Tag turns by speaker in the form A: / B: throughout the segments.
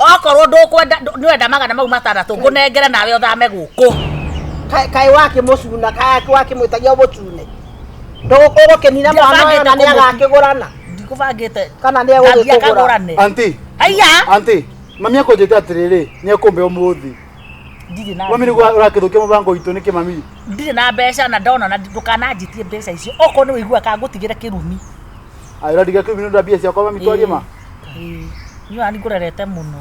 A: Okorwo ndũkwenda nĩwenda 600 ngũnengere nawe ũthame gũkũ.
B: Kaĩ wakĩmũcuna, kaĩ wakĩmwĩtagia ũmũcune. Ũgũkĩnina mwana ũyũ na nĩagakĩgũrana.
A: Ndikũbangĩte.
B: Kana
A: Ngathiĩ
B: nĩegũgĩkũgũra.
A: akagũrane.
C: Auntie,
A: Aya.
C: auntie, mami akũnjĩte atĩrĩrĩ, nĩ ekũmbe ũmũthĩ.
A: Ndirĩ na
C: Mami nĩguo ũrakĩthũkia mũbango witũ nĩkĩ mami?
A: Ndirĩ na mbeca na ndona na ndũkananjĩtie mbeca icio. Okorwo nĩ ũigua ka ngũtigĩre kĩrumi.
C: Ayo ũrandiga kĩrumi nĩ ũndũ wa mbia ciakwa mami twarie ma.
A: Ĩĩ. Niĩ ona nĩngũrerete mũno.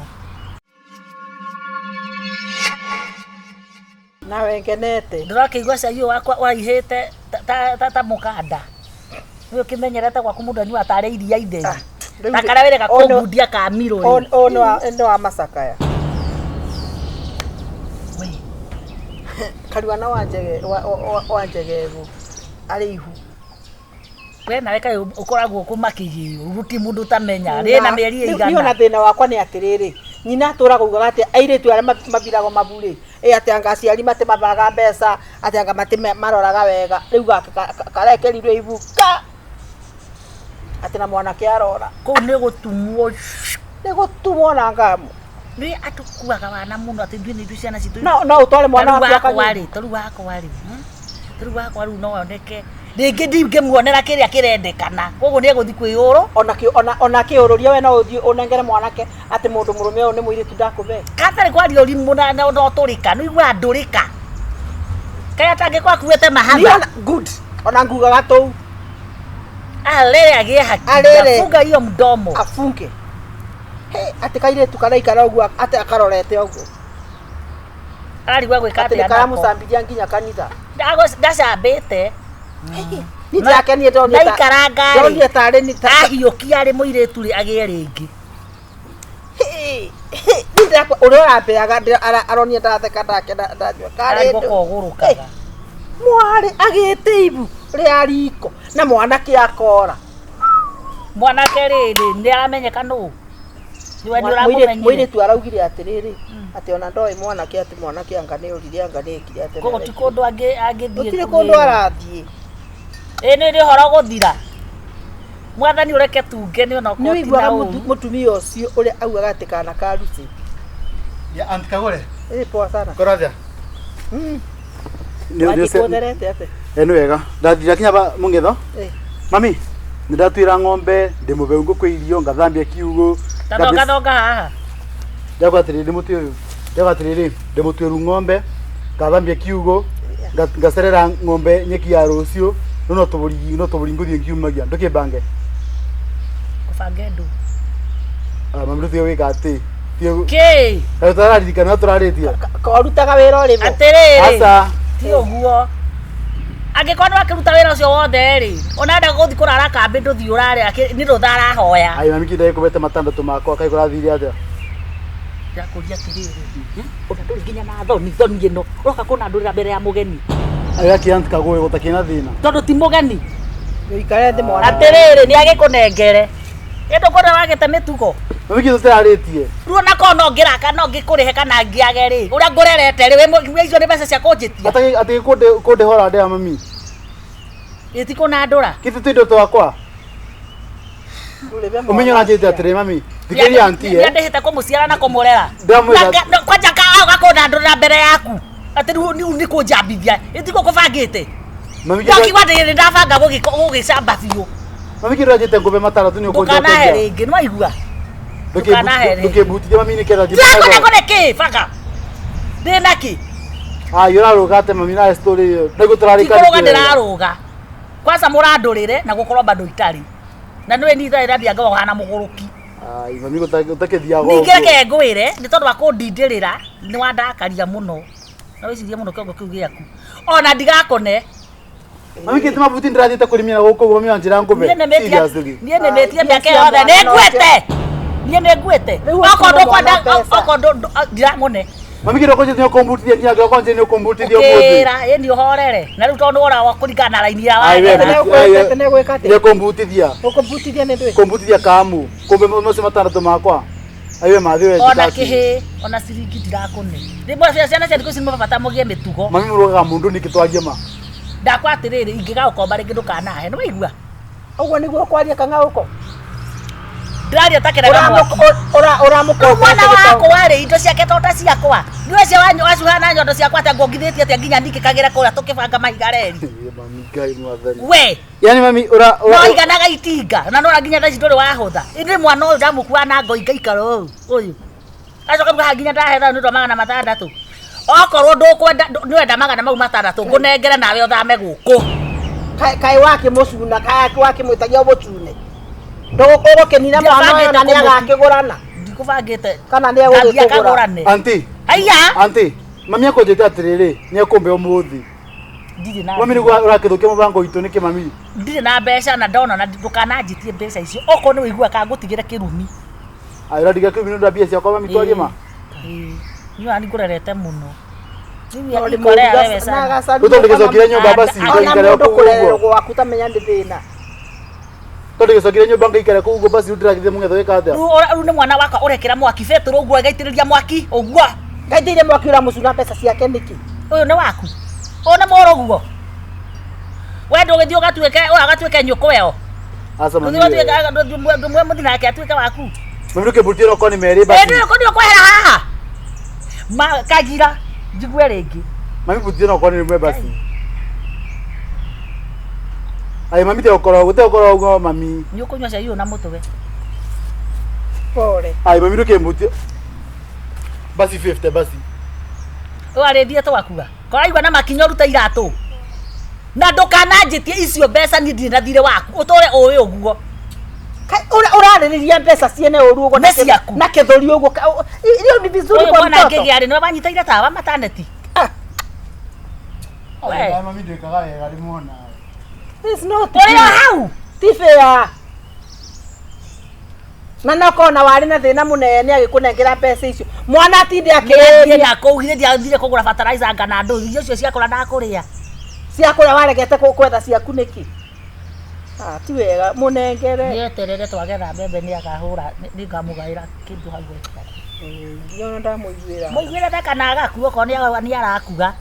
B: Nawe ngenete.
A: Ndũrakĩigua cai ũyũ wakwa ũraihĩte ta mũkanda. Nĩ ũkĩmenyerete gwaku mũndũ anyuaga tarĩ iria itheri.
B: Ah, rĩu
A: Na karĩa wĩrĩga
B: ũyũ nĩ-
A: kũngundia ka mirũ
B: Ũyũ
A: rĩ.
B: ũyũ nĩ wa macakaya.
A: We,
B: Karuana wa njege wa njegegu arĩ ihu.
A: We nawe kaĩ ũkoragwo kũmakĩgĩo gũtirĩ mũndũ ũtamenya rĩ na mĩeri
B: Niĩ ona
A: ĩigana.
B: thĩna wakwa nĩ atĩrĩrĩ, nyina atũraga ugaga atĩ airĩtu arĩa mathiragwo mabu rĩ, ĩ atĩ anga aciari matimathaga mbeca, atĩ anga matimaroraga wega, rĩu gaka karekerirwo ibu ka atĩ na mwanake arora.
A: Kũu nĩ gũtumwo.
B: Nĩ gũtumwo na ngamu.
A: Nĩ atũkuaga wana mũno atĩ ithuĩ nĩ ithuĩ ciana citũ.
B: No no ũtware mwana
A: Tarĩu
B: waku
A: wakwa
B: akanyue.
A: rĩ, tarĩu wakwa rĩ, tarĩu wakwa rĩu no oneke rĩngĩ ndingĩmuonera kĩrĩa kĩrendekana, koguo nĩ egũthiĩ kwĩyũrũ.
B: Ona kĩ ona ona kĩũrũria we no ũthiĩ ũnengere mwanake atĩ mũndũ mũrũme ũyũ nĩ mũirĩtu ndakũbe.
A: Katarĩ kwaria ũrimũ na na ũtũrĩka, nĩ ũiguaga ndũrĩka. Kaĩ atangĩkorwo akuĩte mahatha.
B: Niĩ ona good ona ngugaga tũu.
A: Alele agĩe haki.
B: Alele.
A: Afunga hiyo mdomo.
B: Afunge. He, atĩ kairĩtu karaikara ũguo atĩ akarorete ũguo.
A: Ararigwo gwĩka
B: Atĩ
A: atĩa
B: nĩ
A: nako.
B: karamũcambithia nginya kanitha.
A: Ndacambĩte.
B: Niĩ ndirakenire ndonire ta-
A: Ndaikaranga rĩ.
B: ndonire tarĩ nĩ ta
A: Ahiũkia arĩ mũirĩtu rĩ agĩe rĩngĩ.
B: Niĩ ndĩrakwa ũrĩa ũrambeaga aronire ndatheka ndakena ndanyua
A: Ararigwo
B: karĩndũ.
A: kogũrũkaga.
B: Mwarĩ agĩte ibu rĩa riko na mwanake akora.
A: Mwanake rĩrĩ nĩ aramenyeka nũ? Nĩwe nĩ ũramũmenyire.
B: Mũirĩtu araugire atĩrĩrĩ atĩ ona ndoĩ mwanake atĩ mwanake anga nĩ orire anga nĩ ekire atĩ.
A: Koguo ti kũndũ angĩthiĩ.
B: Gũtirĩ kũndũ arathiĩ.
A: Ĩ nĩ nĩ ũhoro gũthira. Mwathani ũreke tunge nĩ ona
B: Nĩ
A: okorwo ti
B: ũiguaga
A: na ũru.
B: mũtumia ũcio ũrĩa augaga atĩ kana ka Lucy.
C: Ya Aunt Kagore.
B: Ĩ poa sana.
C: Korathia. Nĩ
B: Wathiĩ kuotherete atĩa?
C: Ĩ nĩ wega. Ndakinya ba mũng'etho.
B: Ĩ.
C: Mami, nĩ ndatuĩra ng'ombe, ndĩmũbeu ngũkũ irio, ngathambia kiugũ.
A: Ta thonga thonga haha.
C: Ndakwa atĩrĩrĩ mũtĩ ũyũ. Ndakwa atĩrĩrĩ, ndĩmũtuĩru ng'ombe, ngathambia kiugũ, ngacerera ng'ombe nyeki ya rũciũ, rĩu no tũbũri no tũbũri ngũthiĩ ngiumagia. Ndũkĩmbange.
A: Kũbanga ndũ.
C: Ah, mami rĩu tiga gwĩka atĩ.
A: Kĩ?
C: Kaĩ tũraririkana tũrarĩtie.
B: Korutaga wĩra ũrĩ bo.
A: Atĩrĩrĩ.
C: Aca.
A: Ti ũguo. Angĩkorwo nĩ wakĩruta wĩra ũcio wothe rĩ, ona enda gũthiĩ kũrara kambĩ ndũthiĩ ũrare nĩ rũtha arahoya.
C: Ai mami kĩndĩ kũbete matandatũ makwa kaĩ kũrathire atĩa?
A: Ndakũria atĩrĩrĩ, ona ndũrĩ nginya na thoni, thoni ĩno ũroka kũnandũrĩra mbere ya mũgeni.
C: Ai aki Aunt Kagore gũtakĩrĩ na thĩna.
A: Tondũ ti mũgeni.
B: Ũikare thĩ mwana.
A: Atĩrĩrĩ, nĩ agĩkũnengere. Ĩ ndũkuona wagĩte mĩtugo?
C: Mami kĩndũ tũtararĩtie.
A: Rĩu ona korwo no ngĩraka no ngĩkũrĩhe kana ngĩage rĩ, ũrĩa ngũrerete rĩ, wĩ icio nĩ mbeca cia kũnjĩtia.
C: Atĩ kũndĩhora ndĩha mami.
A: Ĩ ti kũnandũra.
C: Kĩtĩ tũindo twakwa. Ũmenye ũranjĩte atĩrĩ mami. Thikĩrĩria auntie.
A: Nĩ andĩhĩte kũmũciara na kũmũrera.
C: Ndamwĩra.
A: Kwanja kaoga kũnandũrĩra mbere yaku. Atĩ rĩu nĩ kũnjambithia. Ĩ tiguo kũbangĩte.
C: Mami
A: Ndakiuga atĩ ndabanga gũgĩcamba biũ.
C: Mami kĩndũ ũranjĩte ngũbe matandatũ nĩ
A: ũkũnjokeria. Ndũkanahe rĩngĩ, nĩ waigua? Ndũkanahe rĩngĩ.
C: Ndũkĩmbutithie mami nĩ ketha
A: Ndĩrakũne kĩ banga. Ndĩna kĩ?
C: Ai ũrarũga atĩ mami na story ĩyo. Nĩguo tũrarĩka.
A: Ti kũrũga ndĩrarũga. Kwanza mũrandũrĩre na gũkorwo bado itarĩ. Na nĩwe niĩ itarĩ ndambia ngoragwo hana mũgũrũki.
C: Ai mami gũtakĩthiaga
A: ũguo. Ningĩ reke ngwĩre nĩ tondũ wa kũndindĩrĩra nĩ wandakaria mũno. Na wĩcirie mũno kĩongo kĩu gĩaku. Ona ndigakone.
C: Mami kĩtĩ mabuti ndĩrathiĩte kũrĩmĩra gũkũ ũguo mami wanjĩra ngũbe. Seriously.
A: Niĩ nĩmĩtie mĩaka ĩyo yothe nĩ nguĩte. Niĩ nĩ nguĩte. Okorwo ndũkwenda okorwo ndiramũne.
C: Mami kĩndũ kũnjĩte nĩ ũkũmbutithia nginya ngĩroka nje nĩ ũkũmbutithia ũmũthĩ.
A: Ũkĩra ĩni ũhorere. Na rĩu tondũ wora wa kũringana na raini ya
C: Ai, we,
B: Nĩ
C: nĩ ũkũmbutithia.
B: Ũkũmbutithia nĩ ndũĩ.
C: Kũmbutithia kamu. Kumbe macio matandatũ makwa. Aiwe mathi we.
A: Ona kĩhĩ, ona ciringi ndirakũne. Rĩmwe ciana cia thikũ ici nĩ mabata mũgĩe mĩtugo.
C: Mami mũrũgaga mũndũ nĩkĩ twarie ma.
A: Ndakwa atĩrĩrĩ, ingĩgagũkomba rĩngĩ ndũkanahe, nĩ waigua?
B: Ũguo nĩguo ũkwaria kang'aũko.
A: Ndĩraria ta kĩrega mwaki.
B: Ũramũkomba
A: Mwana wakwa rĩ, indo ciake to ta ciakwa. Nĩwe cio wacuha na nyondo ciakwa atĩa nguongithĩtie atĩa nginya ningĩkagĩra kũrĩa tũkĩbanga mahiga reri.
C: Mami Ngai mwathani.
A: We
C: Yaani mami ura
A: no iganaga itinga na nora nginya thaa ici ndũrĩ wahũtha. Ĩndĩ mwana ũyũ ndamũkua na ngoi ngaikara ũũ ũyũ. Acoka haha nginya ndahetha nĩ ũndũ wa 600. Okorwo ndũkwenda nĩwenda 600 ngũnengere nawe ũthame gũkũ.
B: Kaĩ wakĩmũcuna kaĩ wakĩmwĩtagia ũmũcune ũgũkĩnina mwana ũyũ na nĩ agakĩgũrana
A: Ndikũbangĩte.
B: kana nĩ
A: Ngathiĩ
B: egũgĩkũgũra.
A: akagũrane.
C: Auntie,
A: Haiya.
C: auntie, mami akonjete atiriri, ni akombe umuthi.
A: Ndirĩ na
C: Mami niguo urakithukia mubango witu niki mami?
A: Ndirĩ na mbeca na ndona na ndũkananjĩtie mbeca icio okorwo nĩ wĩigua kangũtigĩre kĩrumi.
C: Ayo uradiga kiumi ndu mbia ciakwa mami twarie ma.
A: Niĩ ona nĩngũrerete mũno.
B: No nĩ
A: Ikorea
B: mũũru
A: wewe
B: na
A: sana.
B: gacaru
C: Rĩu tondũ gĩcokire nyũmba basi
B: ona
C: ngaikare
B: mũndũ
C: kũu
B: kũrererwo
C: ũguo.
B: gwaku tamenya nĩ thĩna.
C: Tondũ gĩcokire nyũmba ngaikare kũu ũguo basi rĩu ndĩragithie mũng'etho wĩka atĩa?
A: Rĩu nĩ mwana wakwa ũrekĩra mwaki betũrũ ũguo agaitĩrĩria mwaki ũguo.
B: Ngaitĩire mwaki ũramũcuna mbeca ciake nĩkĩ?
A: Ũyũ nĩ waku. Ũyũ nĩ mũrũguo. We ndũgĩthiĩ ũgatuĩke ũyũ agatuĩke nyũkwa ĩyo.
C: Aca mami.
A: Ndũthiĩ ũgatuĩke ndũmwe mũthiĩ nake atuĩke waku.
C: Mami ndũkĩmbutie roko nĩ merĩ basi.
A: Ĩ nĩ ũkwehera haha. Ma kagira njigue rĩngĩ.
C: Mami mbutie roko nĩ rĩmwe basi. Ayo mami te ũkorwo ũguo te ũkorwo ũguo mami.
A: Nĩ ũkũnyua cai ũyũ na mũtwe.
B: Pole.
C: Ayo mami ndũkĩmbutie. Basi 50 basi.
A: Ũyũ arĩthiĩ twakua. Koraigua na makinya ũrute iratũ. Na ndũkananjĩtie icio mbeca niĩ ndirĩ na thirĩ waku. Ũtũre ũĩ ũguo.
B: Ũrarĩrĩria mbeca ciene ũru ũguo
A: Nĩ ciaku.
B: na kĩthũri ũguo Hiyo ni vizuri
A: Ũyũ
B: kwa
A: mwana
B: mtoto.
A: ngĩgĩa rĩ nĩwe wanyitĩire tawa mataneti. We.
C: Mami ndwĩkaga wega rĩmwe nawe.
B: It's not
A: Ũrĩ o hau.
B: ti fair. Na no kona warĩ na thĩna mũnene agĩkũnengera mbeca icio mwana atinde
A: Nĩathiĩ
B: akĩrĩria
A: na kũu githĩ ndiathire kũgũra fertilizer ngana ndũ irio icio ciakũra ndakũrĩa.
B: cia kũrĩa waregete kwetha ciaku nĩkĩ? Ah, ti wega mũnengere.
A: Nĩeterere twagetha mbembe nĩakahũra nĩngamũgaĩra kĩndũ hau ekĩra.
B: Ndiona ndamũiguĩra.
A: Mũiguĩre tha kana agakua okorwo nĩ arakua.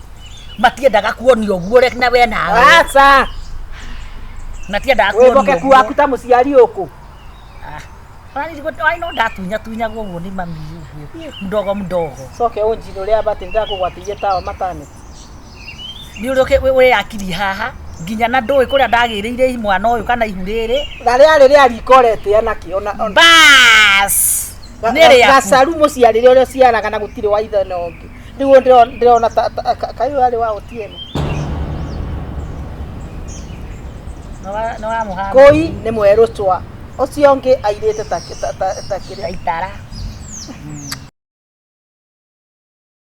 A: Matiendaga kuonio ũguo na we nawe.
B: Aca,
A: Matiendaga kuonio
B: wĩhokeku
A: ũguo.
B: waku ta mũciari ũkũ.
A: Ai no ndatunya tunyagwo ũguo nĩ mami ũguo mdogo mdogo.
B: Coke ũnjinũre amba atĩ nĩndakũgwatĩirie tawa mataneti.
A: Nĩ ũrĩa wĩyakiri haha nginya na ndũĩ kũrĩa ndagĩrĩire mwana ũyũ kana ihu rĩrĩ.
B: Na rĩarĩ rĩa riko ũretĩa nakĩ ona ona
A: Bas! Nĩ rĩaku.
B: gacaru mũciarĩre ũrĩa ũciaraga na gũtirĩ wa ithe na ũngĩ. Rĩu ndĩrona kaĩ ũyũ arĩ wa Otieno.
A: Nĩ wamũhana.
B: Kũi nĩ mwerũ cwa. Ũcio ũngĩ airĩte ta kĩrĩa.
A: Ta itara.